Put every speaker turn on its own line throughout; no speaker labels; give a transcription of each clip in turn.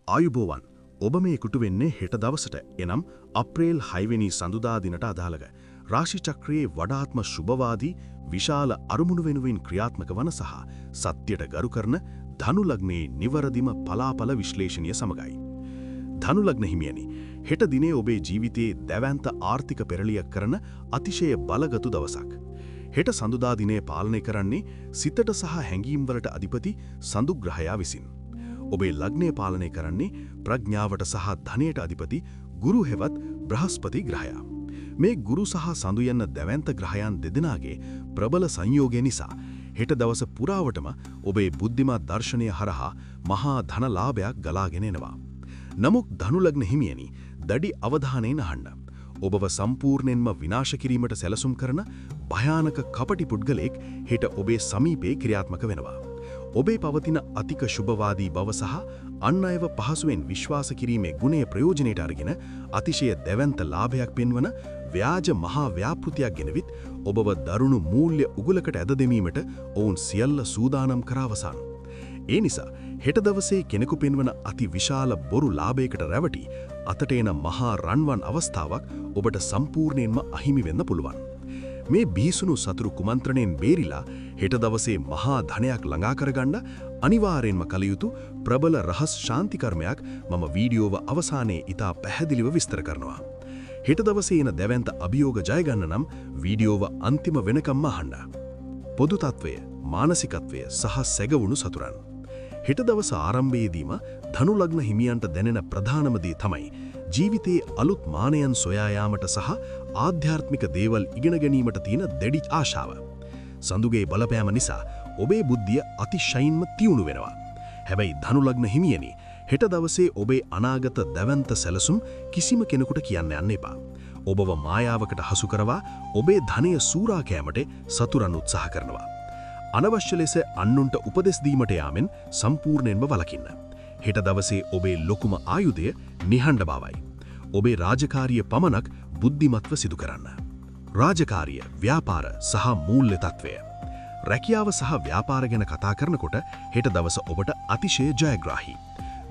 ආයුබෝවන්. ඔබ මේ එකතු වෙන්නේ හෙට දවසට, එනම් අප්‍රේල් 6 වෙනි සඳුදා දිනට අදාළව රාශි චක්‍රයේ වඩාත්ම ශුභවාදී, විශාල අරමුණු වෙනුවෙන් ක්‍රියාත්මක වන සහ සත්‍යයට ගරු කරන ධනු ලග්නයේ නිවැරදිම පලාපල විශ්ලේෂණය සමගයි. ධනු ලග්න හිමියනි, හෙට දිනේ ඔබේ ජීවිතයේ දැවැන්ත ආර්ථික පෙරලියක් කරන අතිශය බලගතු දවසක්. හෙට සඳුදා දිනේ පාලනය කරන්නේ සිතට සහ හැඟීම් වලට අධිපති සඳු ග්‍රහයා විසින්. ඔබේ ලග්නය පාලනය කරන්නේ ප්‍රඥාවට සහ ධනයට අධිපති ගුරු හෙවත් බ්‍රහස්පති ග්‍රහයා. මේ ගුරු සහ සඳු යන දැවැන්ත ග්‍රහයන් දෙදෙනාගේ ප්‍රබල සංයෝගය නිසා හෙට දවස පුරාවටම ඔබේ බුද්ධිමත් දර්ශනය හරහා මහා ධන ලාභයක් ගලාගෙන එනවා. නමුත් ධනු ලග්න හිමියනි, දැඩි අවධානයෙන් අහන්න. ඔබව සම්පූර්ණයෙන්ම විනාශ කිරීමට සැලසුම් කරන භයානක කපටි පුද්ගලයෙක් හෙට ඔබේ සමීපයේ ක්‍රියාත්මක වෙනවා. ඔබේ පවතින අතික ශුභවාදී බව සහ අන් අයව පහසුවෙන් විශ්වාස කිරීමේ ගුණය ප්‍රයෝජනයට අරගෙන අතිශය දැවැන්ත ලාභයක් පෙන්වන ව්‍යාජ මහා ව්‍යාපෘතියක් ගෙනවිත් ඔබව දරුණු මූල්‍ය උගලකට ඇද දැමීමට ඔවුන් සියල්ල සූදානම් කර අවසන්. ඒ නිසා හෙට දවසේ කෙනෙකු පෙන්වන අති විශාල බොරු ලාභයකට රැවටි අතට එන මහා රන්වන් අවස්ථාවක් ඔබට සම්පූර්ණයෙන්ම අහිමි වෙන්න පුළුවන්. මේ බිහිසුණු සතුරු කුමන්ත්‍රණයෙන් බේරිලා හෙට දවසේ මහා ධනයක් ළඟා කරගන්න අනිවාර්යෙන්ම කළ යුතු ප්‍රබල රහස් ශාන්ති කර්මයක් මම වීඩියෝව අවසානයේ ඉතා පැහැදිලිව විස්තර කරනවා. හෙට දවසේ එන දැවැන්ත අභියෝග ජය ගන්න නම් වීඩියෝව අන්තිම වෙනකම්ම අහන්න. පොදු තත්වය, මානසිකත්වය සහ සැඟවුණු සතුරන්. හෙට දවස ආරම්භයේදීම ධනු ලග්න හිමියන්ට දැනෙන ප්‍රධානම දේ තමයි ජීවිතයේ අලුත් මානයන් සොයා යාමට සහ ආධ්‍යාත්මික දේවල් ඉගෙන ගැනීමට තියෙන දැඩි ආශාව. සඳුගේ බලපෑම නිසා ඔබේ බුද්ධිය අතිශයින්ම තියුණු වෙනවා. හැබැයි ධනු ලග්න හිමියනි, හෙට දවසේ ඔබේ අනාගත දැවැන්ත සැලසුම් කිසිම කෙනෙකුට කියන්න යන්න එපා. ඔබව මායාවකට හසු කරවා ඔබේ ධනය සූරා කෑමට සතුරන් උත්සාහ කරනවා. අනවශ්‍ය ලෙස අන්නුන්ට උපදෙස් දීමට යාමෙන් සම්පූර්ණයෙන්ම වළකින්න. හෙට දවසේ ඔබේ ලොකුම ආයුධය නිහඬ බවයි. ඔබේ රාජකාරිය පමණක් බුද්ධිමත්ව සිදු කරන්න. රාජකාරිය, ව්‍යාපාර සහ මූල්‍ය තත්ත්වය. රැකියාව සහ ව්‍යාපාර ගැන කතා කරනකොට හෙට දවස ඔබට අතිශය ජයග්‍රාහී.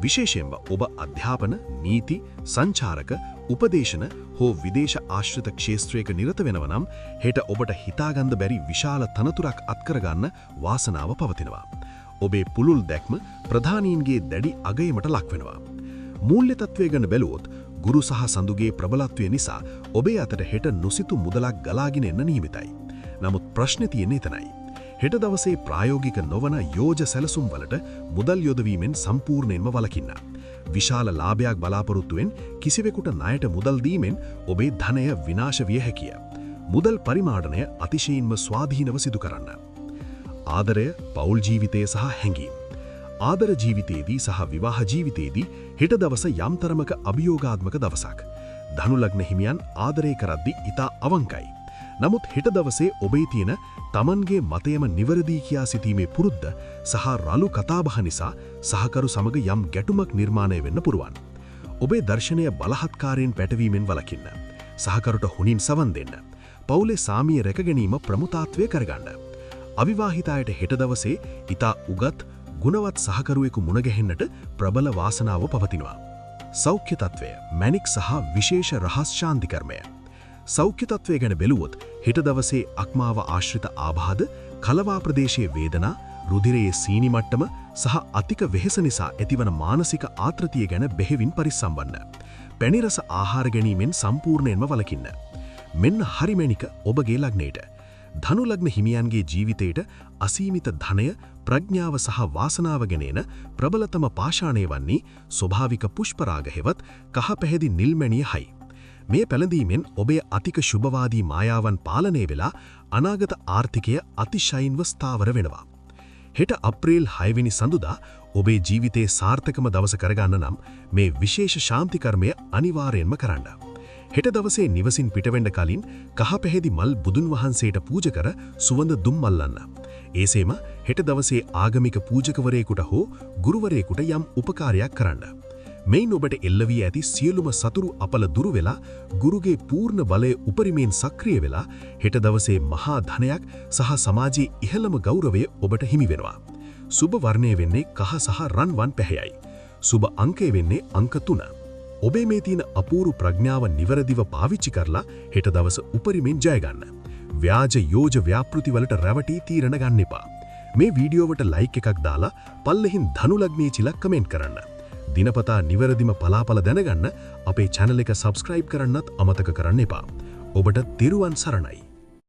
විශේෂයෙන්ම ඔබ අධ්‍යාපන, නීති, සංචාරක, උපදේශන හෝ විදේශ ආශ්‍රිත ක්ෂේත්‍රයක නිරත වෙනව නම් හෙට ඔබට හිතාගන්න බැරි විශාල තනතුරක් අත්කරගන්න වාසනාව පවතිනවා. ඔබේ පුළුල් දැක්ම ප්‍රධානීන්ගේ දැඩි අගයමට ලක් වෙනවා. මූල්‍ය තත්ත්වය ගැන බැලුවොත් ගුරු සහ සඳුගේ ප්‍රබලත්වය නිසා ඔබේ අතට හෙට නොසිතු මුදලක් ගලාගෙන එන්න නියමිතයි. නමුත් ප්‍රශ්නේ තියෙන්නේ එතනයි. හෙට දවසේ ප්‍රායෝගික නොවන යෝජ සැලසුම් වලට මුදල් යොදවීමෙන් සම්පූර්ණයෙන්ම වළකින්න. විශාල ලාභයක් බලාපොරොත්තුවෙන් කිසිවෙකුට ණයට මුදල් දීමෙන් ඔබේ ධනය විනාශ විය හැකිය. මුදල් පරිමාඩනය අතිශයින්ම ස්වාධීනව සිදු කරන්න. ආදරය, පෞල් ජීවිතය සහ හැඟීම්. ආදර ජීවිතයේදී සහ විවාහ ජීවිතයේදී හෙට දවස යම් තරමක අභියෝගාත්මක දවසක්. ධනු ලග්න හිමියන් ආදරය කරද්දී ඉතා අවංකයි. නමුත් හෙට දවසේ ඔබේ තියෙන තමන්ගේ මතයම නිවැරදි කියා සිතීමේ පුරුද්ද සහ රළු කතාබහ නිසා සහකරු සමග යම් ගැටුමක් නිර්මාණය වෙන්න පුළුවන්. ඔබේ දර්ශනය බලහත්කාරයෙන් පැටවීමෙන් වළකින්න. සහකරුට හොඳින් සවන් දෙන්න. පවුලේ සාමිය රැක ගැනීම ප්‍රමුඛත්වය කරගන්න. අවිවාහිත අයට හෙට දවසේ ඉතා උගත්, ගුණවත් සහකරුවෙකු මුණ ගැහෙන්නට ප්‍රබල වාසනාව පවතිනවා. සෞඛ්‍ය තත්ත්වය, මැණික් සහ විශේෂ රහස් ශාන්ති කර්මය. සෞඛ්‍ය තත්ත්වය ගැන බැලුවොත් හෙට දවසේ අක්මාව ආශ්‍රිත ආබාධ, කලවා ප්‍රදේශයේ වේදනා, රුධිරයේ සීනි මට්ටම සහ අතික වෙහෙස නිසා ඇතිවන මානසික ආතතිය ගැන බෙහෙවින් පරිස්සම් වන්න. පැණි රස ආහාර ගැනීමෙන් සම්පූර්ණයෙන්ම වළකින්න. මෙන්න හරි මැණික ඔබගේ ලග්නයට. ධනු ලග්න හිමියන්ගේ ජීවිතයට අසීමිත ධනය, ප්‍රඥාව සහ වාසනාව ගෙන එන ප්‍රබලතම පාෂාණය වන්නේ ස්වභාවික පුෂ්පරාග හෙවත් කහ පැහැදි නිල්මැණිය හයි. මේ පැළඳීමෙන් ඔබේ අතික ශුභවාදී මායාවන් පාලනය වෙලා අනාගත ආර්ථිකය අතිශයින්ව ස්ථාවර වෙනවා. හෙට අප්‍රේල් 6 වෙනි සඳුදා ඔබේ ජීවිතයේ සාර්ථකම දවස කරගන්න නම් මේ විශේෂ ශාන්ති කර්මය අනිවාර්යෙන්ම කරන්න. හෙට දවසේ නිවසින් පිටවෙන්න කලින් කහ පැහැදි මල් බුදුන් වහන්සේට පූජ කර සුවඳ දුම් අල්ලන්න. ඒසේම හෙට දවසේ ආගමික පූජකවරයෙකුට හෝ ගුරුවරයෙකුට යම් උපකාරයක් කරන්න. මෙයින් ඔබට එල්ල වී ඇති සියලුම සතුරු අපල දුරු වෙලා ගුරුගේ පූර්ණ බලය උපරිමයෙන් සක්‍රිය වෙලා හෙට දවසේ මහා ධනයක් සහ සමාජයේ ඉහළම ගෞරවය ඔබට හිමි වෙනවා. සුබ වර්ණය වෙන්නේ කහ සහ රන්වන් පැහැයයි. සුබ අංකය වෙන්නේ අංක 3. ඔබේ මේ තියෙන අපූරු ප්‍රඥාව නිවැරදිව පාවිච්චි කරලා හෙට දවස උපරිමෙන් ජය ගන්න. ව්‍යාජ යෝජ ව්‍යාපෘති වලට රැවටී තීරණ ගන්න එපා. මේ වීඩියෝවට ලයික් එකක් දාලා පල්ලෙහින් ධනු ලග්නයේ චිලක් කමෙන්ට් කරන්න. දිනපතා නිවැරදිම පලාපල දැනගන්න අපේ channel එක subscribe කරන්නත් අමතක කරන්න එපා. ඔබට තෙරුවන් සරණයි.